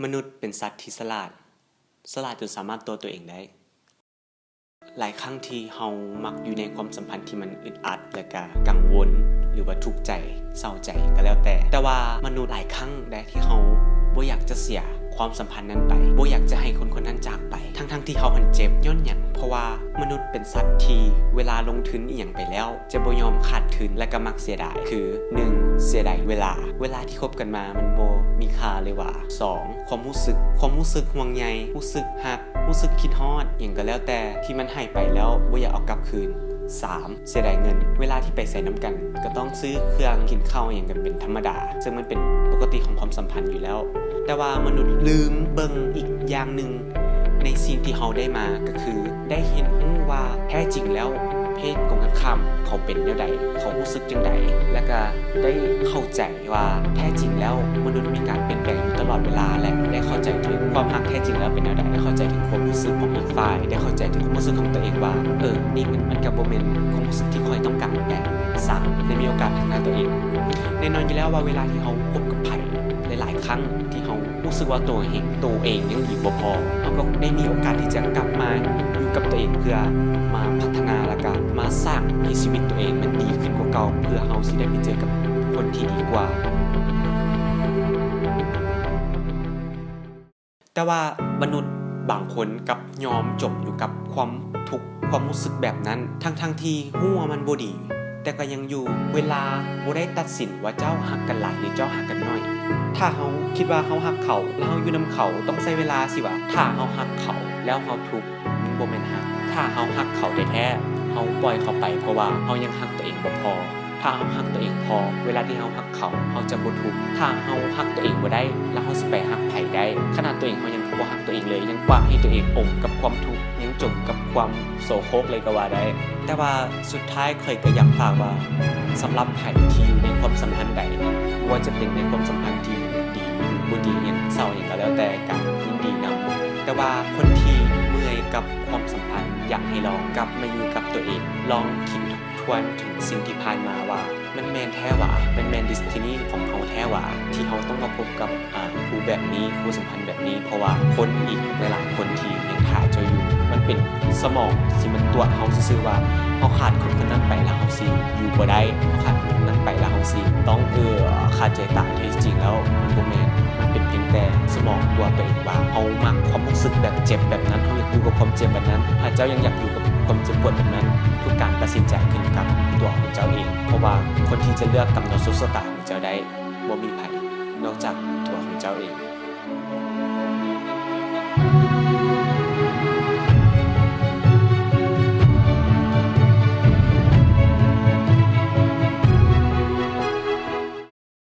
ມະນຸດເປັນສັດທີ່ສະຫຼາດ, ສະຫຼາດຈົນສາມາດຕົວະຕົວເອງໄດ້. ຫຼາຍຄັ້ງທີ່ເຮົາມັກຢູ່ໃນຄວາມສຳພັນທີ່ມັນອຶດອັດ ແລະກະກັງວົນ ຫຼືວ່າທຸກໃຈ, ເສົ້າໃຈກໍແລ້ວແຕ່. ແຕ່ວ່າມະນຸດຫຼາຍຄັ້ງໃດທີ່ເຮົາບໍ່ຢາກຈະເສຍຄວາມສຳພັນນັ້ນໄປ, ບໍ່ຢາກຈະໃຫ້ຄົນຄົນນັ້ນຈາກໄປ, ທັງໆທີ່ເຮົາຫັ້ນເຈັບ. ຍ້ອນຫຍັງ? ເພາະວ່າມະນຸດເປັນສັດທີ່ເວລາລົງທຶນອີ່ຫຍັງໄປແລ້ວ ຈະບໍ່ຍອມຂາດທຶນ ແລະກໍມັກເສຍດາຍ. ຄື ໜຶ່ງ ເສຍດາຍເວລາ, ເວລາທີ່ຄົບກັນມາມັນບໍ່ມີຄ່າເລີຍຫວາ? ສອງ ຄວາມຮູ້ສຶກ, ຄວາມຮູ້ສຶກຫ່ວງໃຍ, ຮູ້ສຶກຮັກ, ຮູ້ສຶກຄິດຮອດ ຫຍັງກໍແລ້ວແຕ່ທີ່ມັນຫາຍໄປແລ້ວບໍ່ຢາກເອົາກັບຄືນ. ສາມ ເສຍດາຍເງິນ, ເວລາທີ່ໄປໃສນຳກັນກໍຕ້ອງຊື້ເຄື່ອງກິນເຂົ້າຫຍັງກັນເປັນທຳມະດາ, ເຊິ່ງມັນເປັນປົກກະຕິຂອງຄວາມສຳພັນຢູ່ແລ້ວ. ແຕ່ວ່າມະນຸດລືມເບິ່ງອີກຢ່າງໜຶ່ງ ໃນສິ່ງທີ່ເຮົາໄດ້ມາ ກໍຄືໄດ້ຮຽນຮູ້ວ່າແທ້ຈິງແລ້ວເພດກົງກັນຂ້າມເຂົາເປັນແນວໃດ, ເຂົາຮູ້ສຶກຈັ່ງໃດ, ແລະກະໄດ້ເຂົ້າໃຈວ່າແທ້ຈິງແລ້ວມະນຸດມີການປ່ຽນແປງຢູ່ຕະຫຼອດເວລາ ແລະໄດ້ເຂົ້າໃຈເຖິງຄວາມຮັກແທ້ຈິງແລ້ວເປັນແນວໃດ, ໄດ້ເຂົ້າໃຈເຖິງຄວາມຮູ້ສຶກຂອງອີກຝ່າຍ, ໄດ້ເຂົ້າໃຈເຖິງຄວາມຮູ້ສຶກຂອງຕົວເອງວ່າ ເອີ ນີ້ມັນ ມັນກໍບໍ່ແມ່ນຄວາມຮູ້ສຶກທີ່ຂ້ອຍຕ້ອງການແຫຼະ. ສາມ ໄດ້ມີໂອກາດພັດທະນາຕົວເອງ. ແນ່ນອນຢູ່ແລ້ວວ່າເວລາທີ່ເຮົາພົບກັບໃຜຫຼາຍໆຄັ້ງ ທີ່ເຮົາ ຮູ້ສຶກວ່າໂຕເອງ ໂຕເອງຍັງດີບໍ່ພໍ, ເຮົາກໍໄດ້ມີໂອກາດທີ່ຈະກັບມາຢູ່ກັບຕົວເອງ ເພື່ອມາພັດທະນາ ແລ້ວກໍມາສ້າງໃຫ້ຊີວິດຕົວເອງມັນດີຂຶ້ນກວ່າເກົ່າ ເພື່ອເຮົາຊິໄດ້ໄປເຈີກັບຄົນທີ່ດີກວ່າ. ແຕ່ວ່າມະນຸດບາງຄົນກັບຍອມຈົມຢູ່ກັບຄວາມທຸກ ຄວາມຮູ້ສຶກແບບນັ້ນ ທັງໆທີ່ຮູ້ວ່າມັນບໍ່ດີ ແຕ່ກໍຍັງຢູ່. ເວລາບໍ່ໄດ້ຕັດສິນວ່າເຈົ້າຮັກກັນຫຼາຍ ຫຼື ເຈົ້າຮັກກັນໜ້ອຍ. ຖ້າເຮົາຄິດວ່າເຮົາຮັກເຂົາ ແລ້ວເຮົາຢູ່ນຳເຂົາ ຕ້ອງໃຊ້ເວລາຊິຫວາ? ຖ້າເຮົາຮັກເຂົາແລ້ວເຮົາທຸກ ມັນບໍ່ແມ່ນຮັກ. ຖ້າເຮົາຮັກເຂົາແທ້ໆ ເຮົາປ່ອຍເຂົາໄປ ເພາະວ່າເຮົາຍັງຮັກຕົວເອງບໍ່ພໍ. ຖ້າເຮົາຮັກຕົວເອງພໍ ເວລາທີ່ເຮົາຮັກເຂົາ ເຮົາຈະບໍ່ທຸກ. ຖ້າເຮົາຮັກຕົວເອງບໍ່ໄດ້ ແລ້ວເຮົາຊິໄປຮັກໃຜໄດ້? ຂະໜາດຕົວເອງເຮົາຍັງບໍ່ຮັກຕົວເອງເລີຍ ຍັງປະໃຫ້ຕົວເອງອົມກັບຄວາມທຸກ ຍັງຈົມກັບຄວາມໂສໂຄກເລີຍກໍວ່າໄດ້. ແຕ່ວ່າສຸດທ້າຍຂ້ອຍກໍຢາກຝາກວ່າ ສຳລັບໃຜທີ່ຢູ່ໃນຄວາມສຳພັນໃດ ບໍ່ວ່າຈະເປັນໃນຄວາມສຳພັນທີ່ດີ ຫຼື ບໍ່ດີຫຍັງ ເສົ້າຫຍັງກໍແລ້ວແຕ່ ກໍຍິນດີນຳ. ແຕ່ວ່າຄົນທີ່ເມື່ອຍກັບຄວາມສຳພັນ ຢາກໃຫ້ລອງກັບມາຢູ່ກັບຕົວເອງ ລອງຄິດ ທວນເຖິງສິ່ງທີ່ຜ່ານມາວ່າ ມັນແມ່ນແທ້ຫວາ? ມັນແມ່ນເດສຕິນີຂອງເຮົາແທ້ຫວາ? ທີ່ເຮົາຕ້ອງມາພົບກັບ ອາ ຜູ້ແບບນີ້ ຜູ້ສຳພັນແບບນີ້ ເພາະວ່າຄົນອີກຫຼາຍໆຄົນທີ່ຍັງຖ້າເຈົ້າຢູ່. ມັນເປັນສະໝອງທີ່ມັນຕົວະເຮົາຊື່ໆວ່າ ເຮົາຂາດຄົນຄົນນັ້ນໄປແລ້ວເຮົາຊິຢູ່ບໍ່ໄດ້, ເຮົາຂາດຄົນຄົນນັ້ນໄປແລ້ວເຮົາຊິຕ້ອງ ເອີ ຂາດໃຈຕາຍ. ແທ້ຈິງແລ້ວມັນບໍ່ແມ່ນ, ມັນເປັນພຽງແຕ່ສະໝອງຕົວະຕົວເອງວ່າ ເຮົາມັກຄວາມຮູ້ສຶກແບບເຈັບແບບນັ້ນ, ເຮົາຢາກຢູ່ກັບຄວາມເຈັບແບບນັ້ນ. ຖ້າເຈົ້າຍັງຢາກຢູ່ກັບຄວາມເຈັບປວດແບບນັ້ນ, ທຸກການຕັດສິນໃຈຂຶ້ນກັບຕົວຂອງເຈົ້າເອງ, ເພາະວ່າຄົນທີ່ຈະເລືອກກຳນົດໂຊກຊະຕາຂອງເຈົ້າໄດ້ ບໍ່ມີໃຜນອກຈາກຕົວຂອງເຈົ້າເອງ.